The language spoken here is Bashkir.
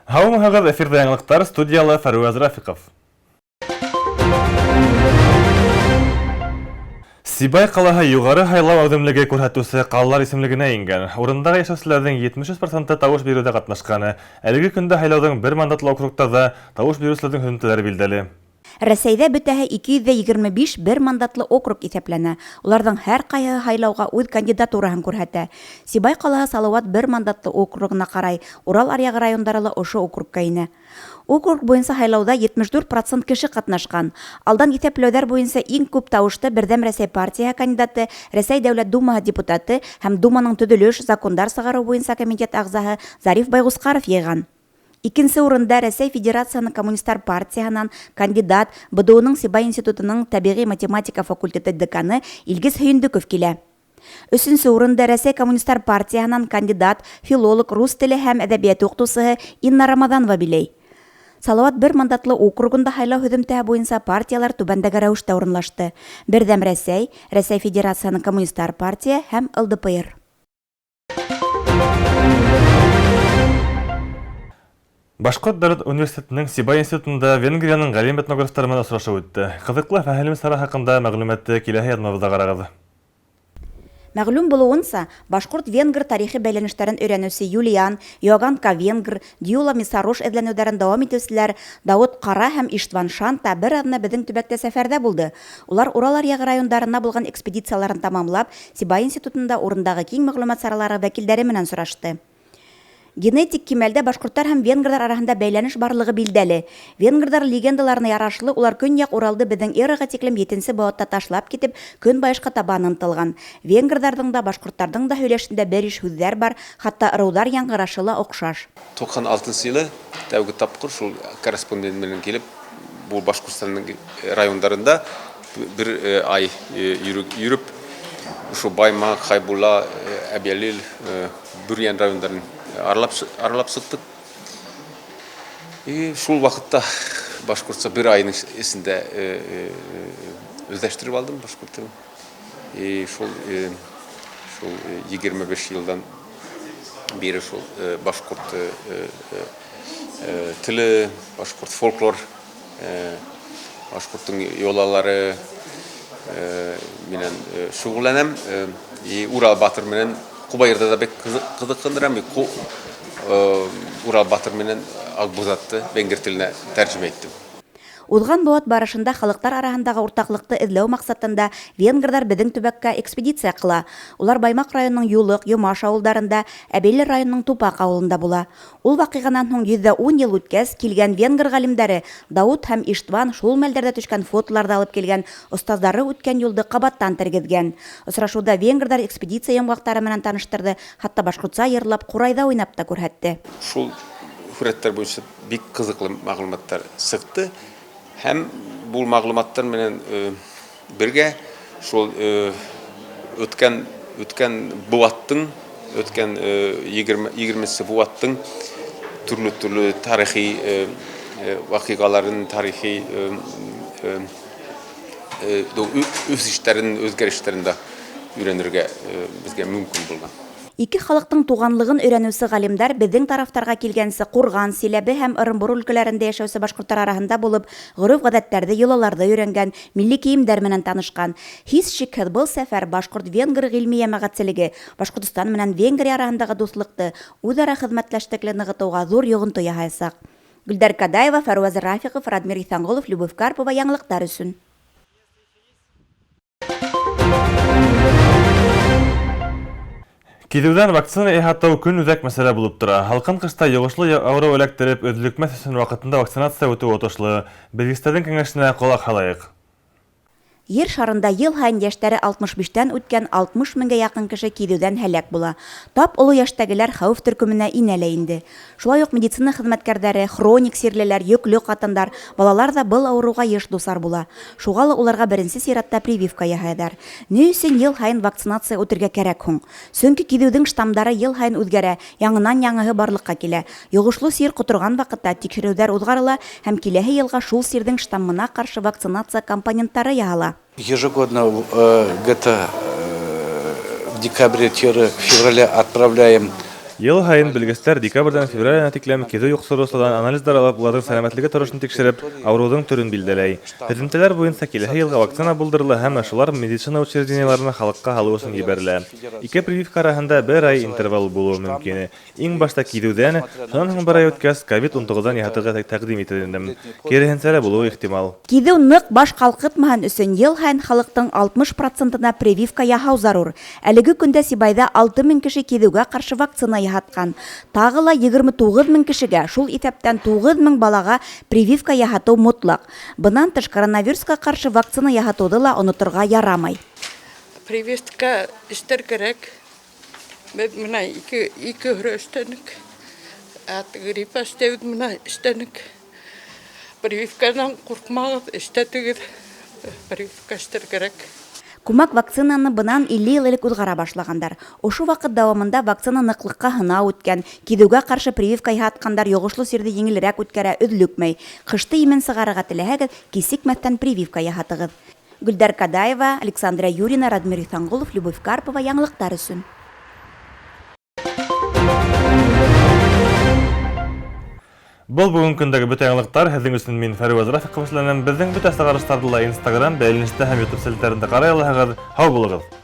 Һаумыһығыҙ, эфирҙа яңылыҡтар, студияла Фәруаз Рафиҡов. Сибай ҡалаһы юғары һайлау әүҙемлеге күрһәтеүсе ҡалалар исемлегенә ингән. Урындағы йәшәүселәрҙең 73 проценты тауыш биреүҙә ҡатнашҡаны. Әлеге көндә һайлауҙың бер мандатлы округтарҙа тауыш биреүселәрҙең һөҙөмтәләре билдәле. Рәсәйҙә бөтәһе 225 бер мандатлы округ иҫәпләнә. Уларҙың һәр ҡайһыһы һайлауға үҙ кандидатураһын күрһәтә. Сибай ҡалаһы Салауат бер мандатлы округына ҡарай, Урал аръяғы райондары ла ошо округка инә. Округ буйынса һайлауҙа 74 процент кеше ҡатнашҡан. Алдан иҫәпләүҙәр буйынса иң күп тауышты Берҙәм Рәсәй партияһы кандидаты, Рәсәй Дәүләт Думаһы депутаты һәм Думаның төҙөлөш, закондар сығарыу буйынса комитет ағзаһы Зариф Байғусҡаров йыйған. Икенсе урында Рәсәй Федерацияһының Коммунистар партияһынан кандидат, БДУның Сибай институтының тәбиғи-математика факультеты деканы Илгиз Һөйөндөков килә. Өсөнсө урында Рәсәй Коммунистар партияһынан кандидат, филолог, рус теле һәм әҙәбиәте уҡытыусыһы Инна Рамаҙанова биләй. Салауат бер мандатлы округында һайлау һөҙөмтәһе буйынса партиялар түбәндәге рәүештә урынлашты: Берҙәм Рәсәй, Рәсәй Федерацияһының Коммунистар партия һәм ЛДПР. Башҡорт дәүләт университетының Сибай институтында Венгрияның ғалим-этнографтары менән осрашыу үтте. Ҡыҙыҡлы фәһелем сара хаҡында мәғлүмәтте киләһе яҙмабыҙҙа ҡарағыҙ. Мәғлүм булыуынса, башҡорт-венгр тарихи бәйләнештәрен өйрәнеүсе Юлиан, Иоганн Ка-Венгр, Дьюла Месарош эҙләнеүҙәрен дауам итеүселәр Дауыт Ҡара һәм Иштван Шанта бер аҙна беҙҙең төбәктә сәфәрҙә булды. Улар Урал аръяғы райондарына булған экспедицияларын тамамлап, Сибай институтында урындағы киң мәғлүмәт саралары вәкилдәре менән осрашты. Генетик кимәлдә башҡорттар һәм венгрҙар араһында бәйләнеш барлығы билдәле. Венгрҙар легендаларына ярашлы, улар Көньяҡ Уралды беҙҙең эраға тиклем етенсе быуатта ташлап китеп, көнбайышҡа табан ынтылған. Венгрҙарҙың да, башҡорттарҙың да һөйләшендә бер иш һүҙҙәр бар, хатта ырыуҙар яңғырашы ла оҡшаш. 96 йылы тәүге тапҡыр шул корреспондент менән килеп, бу Башҡортостандың райондарында бер ай йөрөп, ошо Баймаҡ, Хәйбулла, Әбйәлил, Бөрйән райондарын аралап сыҡтыҡ. И шул ваҡытта башҡортса бер айының эсендә үҙләштереп алдым башҡорт телен. И шул 25 йылдан бире шул башҡорт теле, башҡорт фольклор, башҡорттың йолалары менән шөғөлләнәм. И Урал батыр менән Ҡобайырҙа да бик ҡыҙыҡһындырам. Урал батыр менән Аҡбуҙатты венгр теленә тәржемә иттем. Уҙған быуат барышында халыҡтар араһындағы уртаҡлыҡты эҙләү маҡсатында венгрҙар беҙҙең төбәккә экспедиция ҡыла. Улар Баймаҡ районының Юлыҡ, Йомаш ауылдарында, Әбейле районының Тупаҡ ауылында була. Ул ваҡиғанан һуң 110 йыл үткәс, килгән венгр ғалимдары Дауыт һәм Иштван шул мәлдәрҙә төшкән фотоларҙы алып килгән, остаздары үткән юлды ҡабаттан тергеҙгән. Осрашыуҙа венгрҙар экспедиция йомғаҡтары менән таныштырҙы, хатта башҡортса йырлап, ҡурайҙа уйнап та күрһәтте. Шул һүрәттәр буйынса бик ҡыҙыҡлы мәғлүмәттәр сыҡты. Һәм был мәғлүмәттәр менән бергә шул үткән быуаттың, үткән егерменсе быуаттың төрлө-төрлө тарихи ваҡиғаларын, тарихи үҫештәрен, үҙгәрештәрен дә өйрәнергә беҙгә мөмкин булған. Ике халыҡтың туғанлығын өйрәнеүсе ғалимдар беҙҙең тарафтарға килгәнсе Ҡурған, Силәбе һәм Ырымбур өлкәләрендә йәшәүсе башҡорттар араһында булып, ғөрөф-ғәҙәттәрҙе, йолаларҙы өйрәнгән, милли кейемдәр менән танышҡан. Һис шикһеҙ, был сәфәр башҡорт-венгр ғилми йәмәғәтселеге, Башҡортостан менән Венгрия араһындағы дуҫлыҡты, үҙ-ара хеҙмәттәшлекле нығытыуға ҙур йоғонто яһаясаҡ. Гөлдәр Кадаева, Фәруаз Рафиҡов, Радмир Иҫәнғолов, Любовь Карпова, яңылыҡтар өсөн. Киҙеүҙән вакцина яһатыу көн үҙәк мәсьәлә булып тора. Һалҡын ҡышта йоғошло ауырыу эләктереп, өҙлөкмәҫ өсөн ваҡытында вакцинация үтеү отошло. Белгестәрҙең кәңәшенә ҡолаҡ һалайыҡ. Ер шарында йыл һайын йәштәре алтмыш биштән үткән алтмыш меңгә яҡын кеше киҙеүҙән һәләк була. Тап оло йәштәгеләр хәүеф төркөмөнә инә лә инде. Шулай уҡ медицина хеҙмәткәрҙәре, хроник сирлеләр, йөклө ҡатындар, балалар ҙа был ауырыуға йыш дусар була. Шуға ла уларға беренсе сиратта прививка яһайҙар. Ни өсөн йыл һайын вакцинация үтергә кәрәк һуң? Сөнки киҙеүҙең штаммдары йыл һайын үҙгәрә, яңынан яңыһы барлыҡҡа килә. Йоғошло сир ҡоторған ваҡытта тикшереүҙәр уҙғарыла һәм киләһе йылға шул сирҙең штаммына ҡаршы вакцинация компоненттары яһала. Ежегодно где-то в декабре-феврале отправляем Йыл һайын белгестәр декабрҙән февраль айына тиклем киҙеү йоҡтороусыларҙан анализдар алып, уларҙың сәләмәтлеге торошон тикшереп, ауырыуҙың төрөн билдәләй. Һөҙөмтәләр буйынса киләһе йылға вакцина булдырыла һәм шулар медицина учреждениеларына халыҡҡа һалыу өсөн ебәрелә. Ике прививка араһында бер ай интервал булыуы мөмкин. Иң башта киҙеүҙән, шунан һуң бер ай үткәс, ковид-19-дан яһатырға тәҡдим итер инем. Киреһенсә лә булыуы ихтимал. Киҙеү ныҡ баш ҡалҡытмаһын өсөн йыл һайын халыҡтың 60 процентына прививка яһау зарур. Әлеге көндә Сибайҙа 6 мең кеше киҙеүгә ҡаршы вакцина яһатҡан. Тағы ла 29 мең кешегә, шул иҫәптән 9 мең балаға прививка яһатыу мотлаҡ. Бынан тыш коронавирусҡа ҡаршы вакцина яһатыуҙы ла оноторға ярамай. Прививка эшләр кәрәк. Беҙ мына ике һөрө эшләнек. Ә грипп эшләбеҙ, мына эшләнек. Прививканан ҡурҡмағыҙ, эшләтегеҙ. Прививка эшләр кәрәк. Күмәк вакцинаны бынан 50 йыл элек уҙғара башлағандар. Ошо ваҡыт дауамында вакцина ныҡлыҡҡа һынау үткән, киҙеүгә ҡаршы прививка яһатҡандар йоғошло сирҙе еңелерәк үткәрә, өҙлөкмәй. Ҡышты имен сығарырға теләһәгеҙ, кисекмәҫтән прививка яһатығыҙ. Гөлдәр Кадаева, Александра Юрина, Радмир Иҫанғолов, Любовь Карпова, яңылыҡтар өсөн. Был бөгөн көндәге бөтә яңылыҡтар. Һеҙҙең өсөн мин Фәруаз Рафиҡов эшләнем. Беҙҙең бөтә сығарыштарҙы ла Instagram, бәйләнештә һәм YouTube селтәрендә ҡарай алаһығыҙ. Һау булығыҙ!